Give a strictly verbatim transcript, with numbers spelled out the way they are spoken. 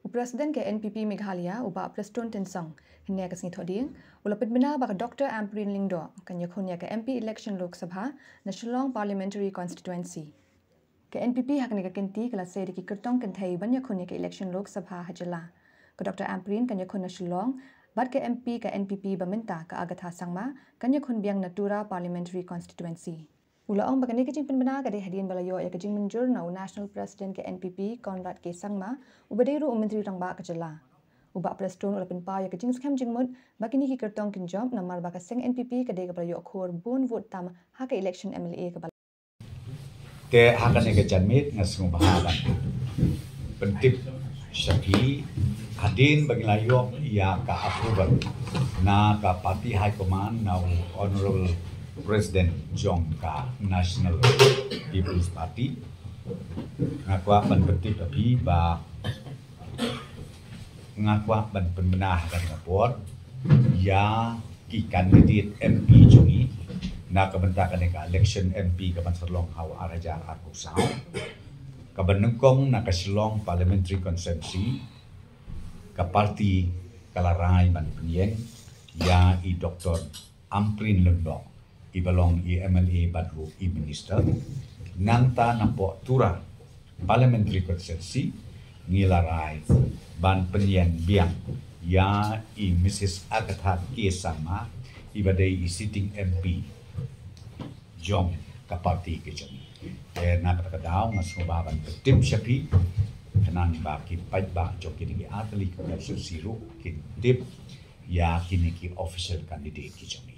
President ka N P P Meghalaya, u Bah Prestone Tynsong, hynne ka sngi Thohdieng, u la pynbna ba ka Doctor Ampareen Lyngdoh kan ïakhun ïa ka M P election Lok Sabha na Shillong Parliamentary Constituency. Ka N P P ha kane ka kynti ka la sei da ki kyrtong kynthei ban ïakhun ïa ka election Lok Sabha ha jylla. Ka Doctor Ampareen kan ïakhun na Shillong, bad ka M P ka N P P ba mynta ka Agatha Sangma kan ïakhun biang na Tura Parliamentary Constituency. U la ong ba kane ka jingpynbna ka dei hadien ba la ïoh ïa ka jingmynjur na u National President ka N P P, Conrad K Sangma, uba dei ruh u Myntri Rangbah ka jylla. U Bah Prestone u la pynpaw ïa ka jingskhem jingmut ba kine ki kyrtong kin jop namar ba ka seng N P P ka dei kaba la ïoh khur bun vote tam ha ka election M L A kaba Te ha kane ka janmiet nga sngewbha ban pyntip sha phi, hadien ba ngi la ïoh ïa ka approval na ka party high command, na u Honorable President jong ka National People's Party, nga kwah ban pyntip ïa phi ba nga kwah ban pynbna ha kane ka por ïa ki candidate M P jong ngi na ka bynta kane ka election M P ka ban sa long ha u ar hajar arphew saw. Kaba nyngkong na ka Shillong Parliamentary Constituency, ka party ka la rai ban pynïeng ïa i Doctor Ampareen Lyngdoh, iba long i M L A bad ruh i minister. Nangta napoh Tura Parliamentary Constituency ngi la rai ban pynïeng biang ïa i Missus Agatha K Sangma, iba dei i sitting M P jong ka party ka jong ngi. Te na kata ka daw nga sngewbha ban pyntip sha phi, khnang ba ki paidbah jong kine ki artylli ki constituency ruh kin tip ïa kine ki official candidate ki jong ngi.